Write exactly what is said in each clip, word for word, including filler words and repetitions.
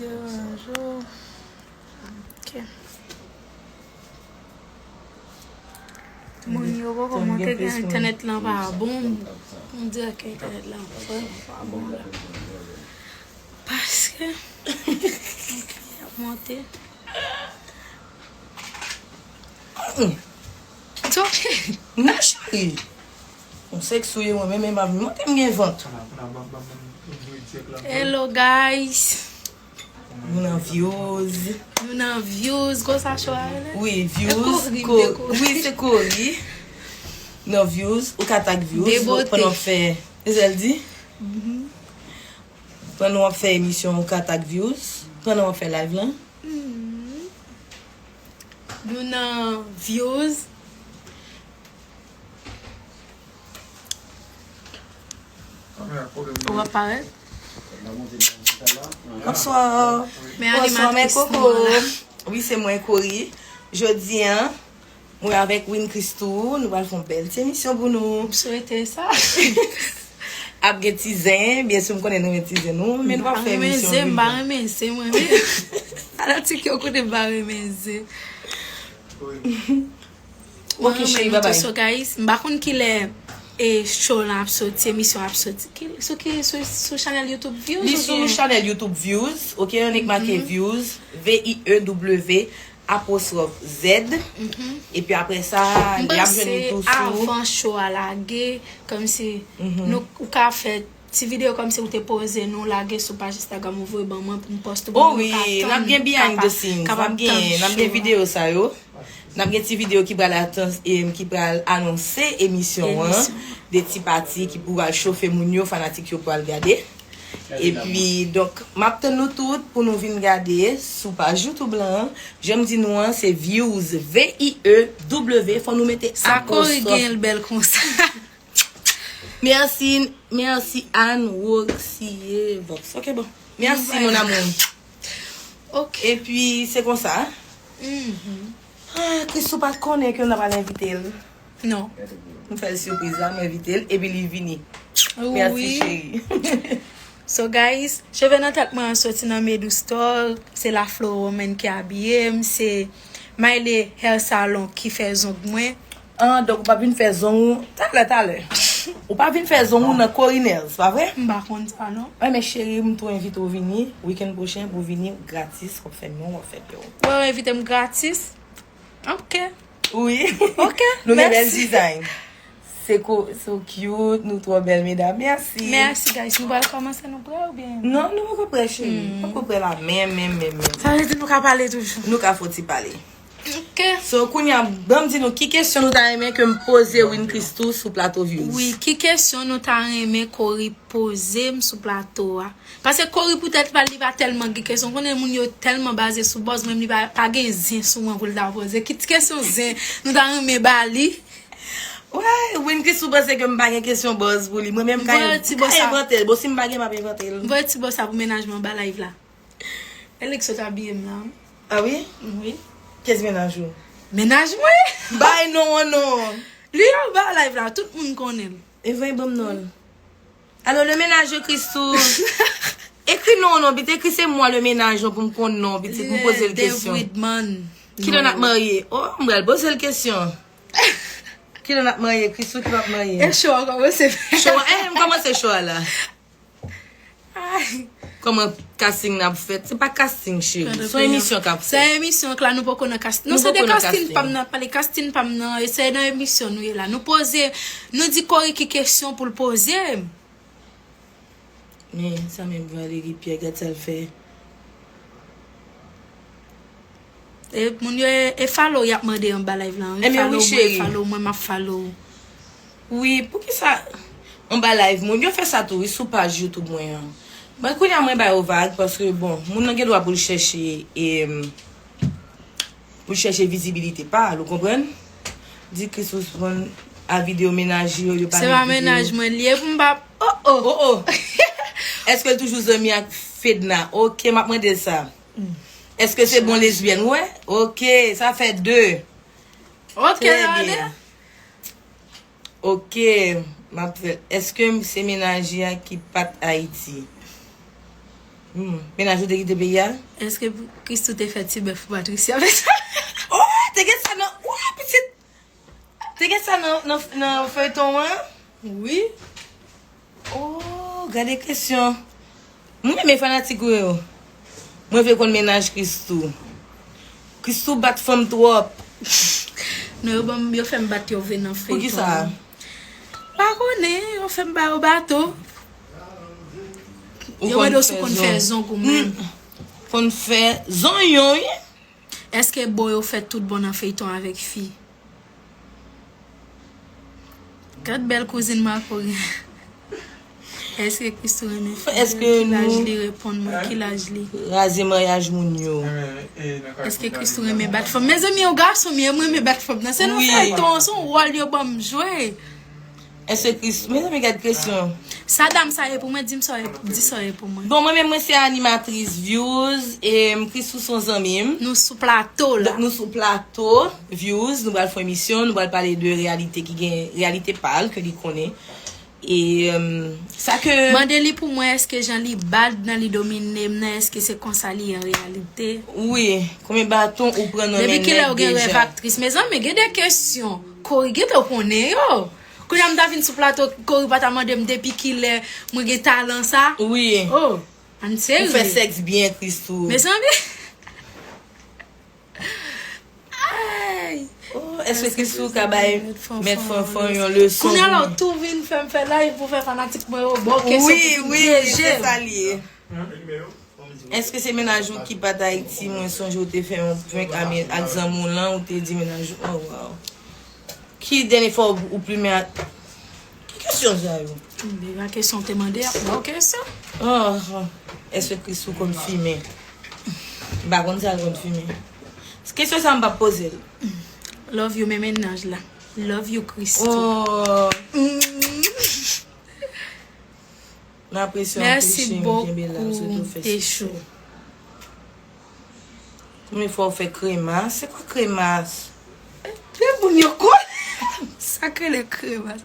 Deranj ou. Ok. Moun yo poko monte gen entènèt lan pa bon. M di ke entènèt lan vrèman pa bon la. Paske y ap monte. It's ok. Non, cheri. Yon sèks ou ye, mwen menm, m ap monte, m gen vant. Hello, guys. Nou nan views. Nou nan views, konsa cho a rele? Wi, views. Kori, ko- de kori. Wi, se kori. Nan views, ou ka tag views. Debote. Pandan w ap fè, e sa l di? Pandan w ap fè emisyon, ou ka tag views. Pandan w ap fè live lan. Nou nan views. Ou ap parèt? Bonswa. Men animatris nou an la. Wi, se mwen, Kori. Jodi a, mwen avèk Win Christoo, nou pral fè yon bèl ti emisyon pou nou. M swete sa. Ap gen ti zen, byen si m konnen nou renmen ti zen nou, men nou pap fè emisyon zen. M pa renmen zen, mwen menm. Fanatik yo konnen m pa renmen zen. Ok, cheri, bye bye. So, guys, m pa konn kilè e show lan ap soti, emisyon ap soti. Ki, sou ki, sou, sou chanèl YouTube Views? Li sou chanèl YouTube Views, ok, annik make Views, V I E W, apostwòf Z. Epi apre sa, y ap jwenn li tou sou. M panse avan show a lage, kòmsi nou, ou ka fè ti videyo kòmsi ou te poze nou lage sou paj Instagram ou voye ban mwen pou m poste pou moun yo ka tann. Oh wi, n ap gen behind the scenes, n ap gen, n ap gen videyo sa yo. N ap gen ti videyo ki pral atann, em, ki pral anonse emisyon an, de ti pati ki pral chofe moun yo, fanatik yo pral gade. Epi, donk, m ap tann nou tout pou nou vin gade sou paj YouTube lan. Jan m di nou an, se Views, V I E W, fò nou mete apostwòf. Sa Kori gen l bèl konsa. Mèsi, mèsi Anne Roxie Vox. Ok, bon. Mèsi, mon amour. Ok. Epi, se konsa. Ah, Christoo pa t konnen ke n ta pral envite l. Non. M fè l sipriz la, m envite l, epi li vini. Mèsi, cheri. So, guys, cheve nan tèt mwen an soti nan Medou Store, se La Flore Woman ki abiye m, se Maile Hair Salon ki fè zong mwen. Ah, donk ou pa vin fè zong ou talè, talè. Ou pa vin fè zong ou nan Kori Nails, pa vre? M pa konn sa, non. Wi, men cheri, m tou envite w vini, wikenn pwochen, pou w vini gratis, w ap fè men w, w ap fè pè w. Wè, w envite m gratis? Ok. Wi. Ok, mèsi. Nou gen bèl design. Se ko-, so cute, nou twò bèl, medam. Mèsi. Mèsi, guys. Nou pral kòmanse, nou prè oubyen? Non, nou poko prè, cheri. Poko prè la, men, men, men, men. Sa vle di nou ka pale toujou. Nou ka fè ti pale. Ok. So, kounye a, ban m di nou, ki kesyon nou ta renmen ke m poze Win Christoo sou plato Views? Wi, ki kesyon nou ta renmen Kori poze m sou plato a? Paske Kori pou tèt pa l, li pa tèlman gen kesyon. Konnen moun yo tèlman baze sou buzz, menm li pa, pa gen zen sou mwen pou l ta poze. Ki ti kesyon zen nou ta renmen ba li? Wè, Win Christoo panse ke m pa gen kesyon buzz pou li. Mwen menm ka, ka envante l. Bon, si m pa gen, m ap envante l. M voye ti buzz sa pou mennaj mwen anba live la. E li k sot abiye m la. Ah wi? Wi. Kiyès mennaj ou? Mennaj mwen! Bay non an non! Li anba live la, tout moun konnen l. E voye ban m non l. Alò, le ménage de Christoo. Ekri non, non, pitit, ekri c'est moi le ménage, non, pou m konn non, pitit, pou m poze l kesyon. Dave Widman. Kilè n ap marye? Oh, m pral poze l kesyon. Kilè n ap marye? Christoo ki p ap marye? E show a kòmanse. Show a, eh, m kòmanse show a la. Ay. Kòman casting n ap fèt? Se pa casting, cheri. Se yon emisyon k ap fèt. Se emisyon k la, nou poko nan casting. Non, se de casting pa m nan pale, casting pa m nan, e se nan emisyon nou ye la. Nou poze, nou di Kori ki kesyon pou l poze. Men, sa menm Valerie Pierre, gad sa l fè. E moun yo e, e follow y ap mande anba live la. Ebyen wi, cheri. Follow mwen, follow mwen, m ap follow. Wi, poukisa anba live moun yo fè sa tou, wi, sou paj YouTube mwen an. Mwen, kounye a, mwen ba yo vag, paske, bon, moun nan gen dwa pou l chèche, e, pou l chèche vizibilite pa l, ou konprann? Di Christoo pran a videyo mennaj yo, yo pa gen videyo. Se pa mennaj mwen li ye pou m pa, oh, oh. Oh, oh. Èske l toujou zanmi ak Fedna? Ok, m ap mande l sa. Èske se bon lesbyèn ou ye? Ok, sa fè de. Ok, trè byen. Ok, m ap fè. Èske se mennaj li a ki pa t Ayiti? Hmm. Mennaj ou te kite peyi a? Èske Christoo te fè ti bèf pou Patricia? Oh, te gen sa nan, oh, pitit. Te gen sa nan, nan, nan feyton an? Wi. Oh, gade kesyon. Mwen renmen fanatik ou yo. Mwen vle konn mennaj Christoo. Christoo bat fanm twòp. Non, yo ban m, yo fè m bat yo vre nan feyton. Poukisa? Pa konnen, yo fè m ba yo baton. Yo mande w si w konn fè zong ou menm. Konn fè zonyon, wi. Èske bo yo fèt tout bon nan feyton avèk fi? Gad bèl kouzin Marco gen. Èske Christoo renmen fi? Èske ki laj li? Reponn mwen, ki laj li? Raze maryaj moun yo. Èske Christoo renmen bat fanm? Mezanmi, yon gason m ye, mwen renmen bat fanm nan. Se nan feyton, se yon wòl yo ban m jwe. Èske Christoo, mezanmi, gad kesyon. Sa dam sa ye pou mwen, di m sa ye, di sa ye pou mwen. Bon, mwen menm, mwen se animatris Views, e Christoo se yon zanmi m. Nou sou plato la. Donk, nou sou plato Views, nou pral fè emisyon, nou pral pale de reyalite ki gen, reyalite pa l, ke li konnen. E, em, sa ke... Mande li pou mwen, èske jan li bad nan li domine m nan, èske se konsa li ye an reyalite? Wi, konbyen baton ou pran nan men nèg deja? Depi kilè ou gen rèv aktris? Mezanmi, gen de kesyon. Corey gentan konnen yo. Kounye a m ta vin sou plato, Corey pa ta mande m depi kilè mwen gen talan sa. Wi. Oh, ann serye. Ou fè sèks byen, Christoo. Mezanmi. Ay. Oh, èske Christoo ka bay Mèt Fanfan yon leson? Kounye a la, ou tou vin fè m fè live pou fè fanatik mwen yo ba w kesyon pou vin pyeje m. Wi, wi, se sa l ye. Èske se mennaj ou ki pa t Ayiti? Mwen sonje ou te fè yon prank ak, ak zanmi w lan, ou te di mennaj ou, oh, wow. Ki dènye fwa ou, ou plimen ak, ki kesyon sa yo? Deja kesyon w te mande, ap ba w kesyon. Oh, èske Christoo konn fimen? M pa konn si l konn fimen. Kesyon sa m p ap poze l. Love you, men mennaj la. Love you, Christoo. Oh. Mm. Nan presyon anpeche m kenbe la, m sot ou fè siksè. Konbyen fwa ou fè kremas? Se kwa kremas? Tout moun yo konnen sa k rele kremas.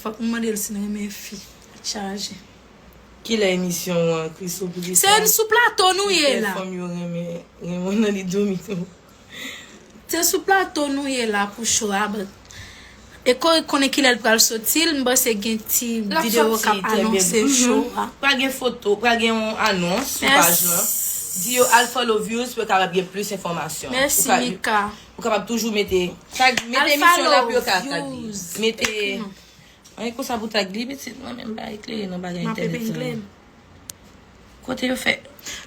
Fòk m mande l si l renmen fi. Chaje. Kilè emisyon an, Christoo, poukisa? Se sou plato nou ye la. Kilè fanm yo renmen, renmen nan li domine w? Se sou plato nou ye la pou show a, but e Corey konnen kilè l pral soti, m panse gen ti videyo k ap anonse show a. Pral gen foto, pral gen yon anons sou paj lan. Di yo al follow Views pou yo kapab gen plis enfòmasyon. Mèsi, Mika. Ou kapab toujou mete, tag, mete emisyon la pou yo ka tag li. Mete. An, e konsa pou tag li, pitit, mwen menm pa eklere nan bagay entènèt sa yo. Kote yo fè?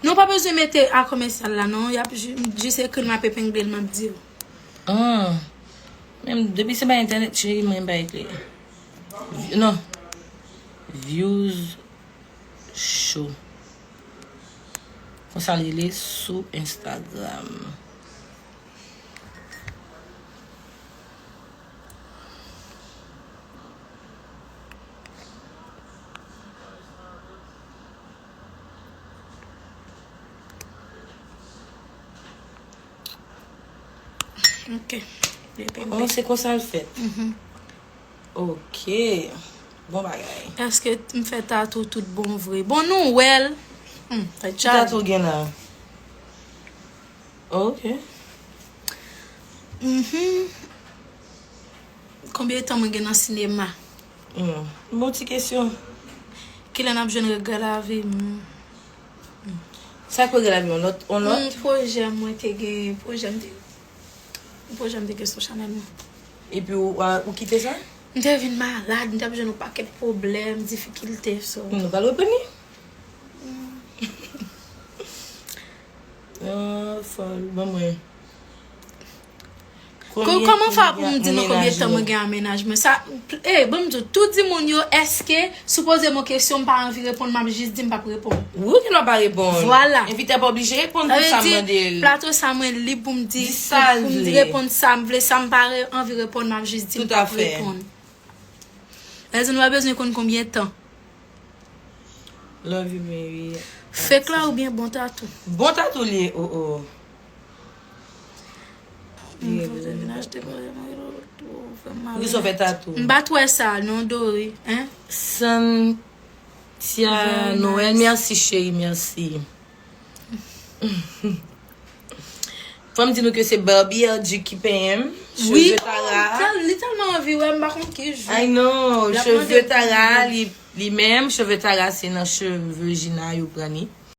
Non, pa bezwen mete a komèsyal la, non. Y ap ju-, jis ekri l, m ap epengle l, m ap di w. Ah. Menm depi se pa entènèt, cheri, mwen pa eklere. Non. Views show. Konsa l rele sou Instagram. Ok. Oh, se konsa l fèt. Mhm. Ok. Bon bagay. Èske m fè tatou tout bon vre? Bon, nou wè l. Hmm, tèt chaje. Ki tatou w gen la? Ok. Mhm. Konbyen tan mwen gen nan sinema? Hmm. Bon ti kesyon. Kilè n ap jwenn regrè lavi m? Sa k regrè lavi w? Yon lòt, yon lòt? Yon pwojè mwen te gen, pwojè m te, yon pwojè m te gen sou chanèl mwen. Epi ou, ou kite sa? M te vin malad, m t ap jwenn yon pakèt pwoblèm, difikilte, so. Nou pral reprann li? Ah, fòl, ban mwen. Ko-, kòman fè pou m di nou konbyen tan mwen gen a mennaj mwen? Sa, eh, ban m di w, tout di moun yo, èske, si w poze m yon kesyon, m pa anvi reponn, m ap jis di m p ap reponn. Wi, ou gen dwa pa reponn. Vwala. Envitè pa oblije reponn tout sa m mande l. Plato sa mwen lib pou m di, pou m reponn sa m vle, sa m pa re-, anvi reponn, m ap jis di m p ap reponn. Sa vle di nou pa bezwen konn konbyen tan. Love you, Mary. Fake la oubyen bon tatou? Bon tatou li ye, oh, oh. Poukisa w fè tatou? M pa t wè sa, non, Dori, hein? San, Sia Noël, merci chérie, merci. Fò m di nou ke se Barbie L G ki penyen m. Wi, Cheve Tara. Li tèlman anvi wè m pa konn ki jou. I know, L ap cheve mande Tara pou li li menm, cheve Tara se nan cheve Gina yo pran li.